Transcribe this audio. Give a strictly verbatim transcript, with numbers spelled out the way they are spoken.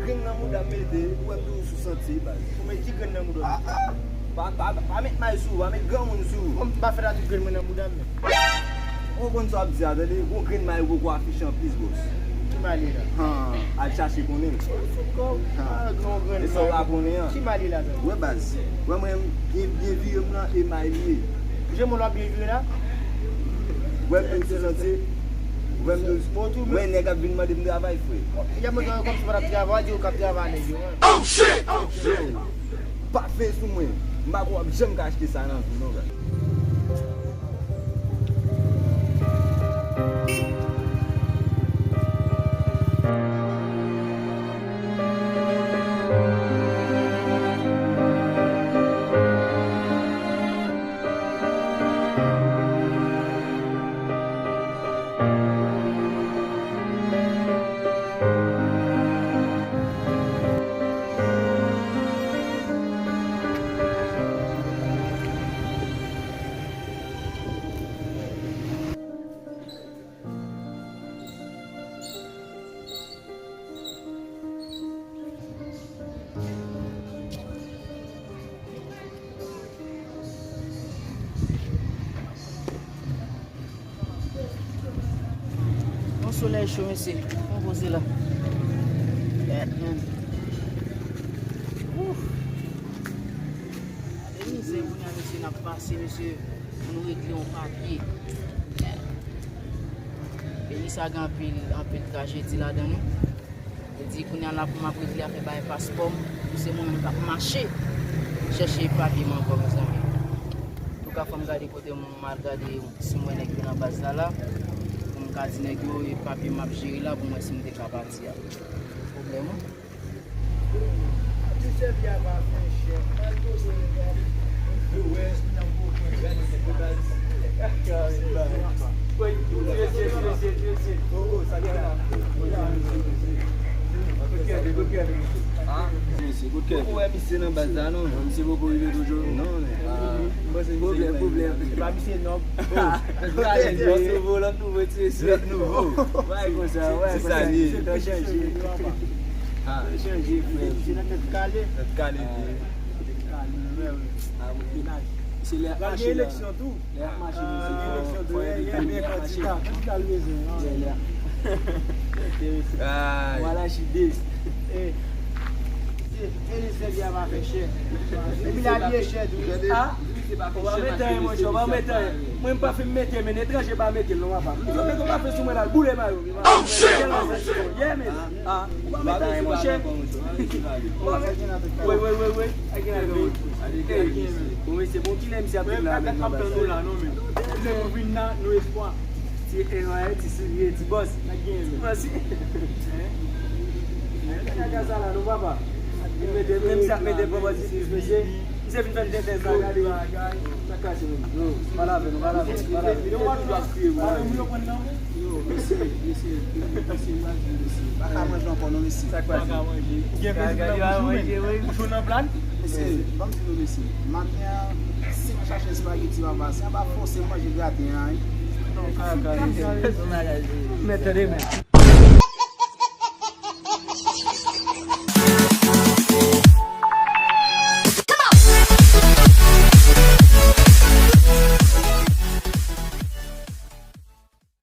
Grenn nan mouda m mete, ou wè m toujou sou sante, baz. Ou met ki grenn nan mouda w? Ah, ah. Pa, pa, pa met may sou ou, pa met granmoun sou ou. Kòm m pa fèt ak tout grenn mwen nan mouda m, men. Ou konn sa w ap di a, tande? Gon grenn may ou poko afiche anplis, bòs. Ki may li la? Han, al chache konnen. Ou sou kò w, ah, gon grenn may. E sa w pa konnen an. Ki may li la, tande? Wè, baz. Wè mwen, byen, byen vire m nan, e may li ye. Jan mwen l ap byen vire la? Wè m toujou sou sante. Wè m toujou. Wè nèg ap vin mande m travay, frè. Y ap mande w kòmsi w pa t ap travay, w di w k ap travay nèg yo, hein. Oh shit! Oh shit! Pa fè sou mwen. M pa kwè w ap janm ka achte sa nan vi w, non, frè. Yon solèy cho, mesye. Yon poze la. Bèt, men. Ouf. Gade mizè kounye a, mesye, n ap pase, mesye, pou nou regle yon papye. Peyi sa gen anpil, anpil trajedi ladan, wi. Li di, kounye a la pou m ap regle afè bay paspò m, pou se mwen menm k ap mache chèche papye m ankò, mezanmi. Antouka, fò m gade kote m al gade si m wè nèg yo nan baz la la, pou m ka di nèg yo, e papye m ap jere la, pou m wè si m te ka pati a. Pwoblèm, wi. Misye, kout kè. Poko wè misye nan baz la, non. Misye poko rive toujou. Non, men. Pwoblèm, pwoblèm. Se pa misye nòb. Lòt nouvo, lòt nouvo, ti mesye. Lòt nouvo. Wè konsa, wè konsa. Tan chanje. Tan chanje, frè. Misye nan tèt kale. Tèt kale, wi. Tèt kale, wi, wi. Se lè ap mache la. Lè ap mache, misye. Eleksyon tou, fò y gen kandida. Kandida l bezwen, non? Wala chide. E, e, e, sèvi a pa fè chè. Epi la li e chè tou. Ou pa mete anyen, monchè, ou pa mete anyen. Mwen, m pa fin mete, men etranje pa mete l non, papa. M sot mete yon kafe sou mwen la, l boule mayo m. Oh, shit! Yeah, man. Ah, ou pa mete anyen, monchè. Wi, wi, wi, wi. Bon, mesye, bon, kilè misye ap vin la menm nan baz la? Lè nou vin la, nou espwa. Ti N Y, ti Soulye, ti bòs. Ti bòs. Kaka sa la, non, papa. Li mete, menm si ap mete pwopòzitif, mesye. Misye vin fè n tenten sa, gade. Sa k pase menm? Yo, pale avè nou, pale avè nou, pale avè nou. Yo, mesye, mesye, mesye, mesye, pa ka manje ankò non, mesye. Sa k pase? Gen vin nan bouch ou, men. Bouch ou nan plat? Mesye, ban m di nou, mesye. Maten an, si m chache espageti papa, si an pa fòse m manje graten an, wi. Non, kaka. Mèt tande, men.